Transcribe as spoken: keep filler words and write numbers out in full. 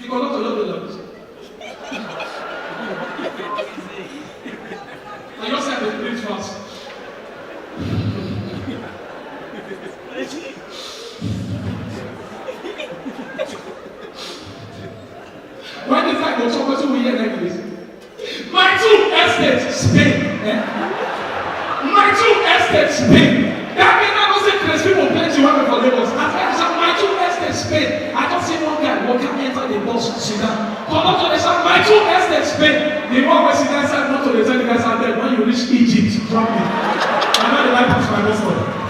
The conductor just dey like this. I just said the plate fast. When the time go come, wetin we hear like this? My two estates Spain. Eh? My two estates Spain. That mean I don't say Chris people plenty one for Lagos. As I said, my two estates Spain. I just see one guy walk and enter the bus, sit down. Come up to the side, my two estates Spain. The one wey sit down side, not to the side, the guy said, "Abeg, when you reach Egypt, drop me." I know the life of my bus stop.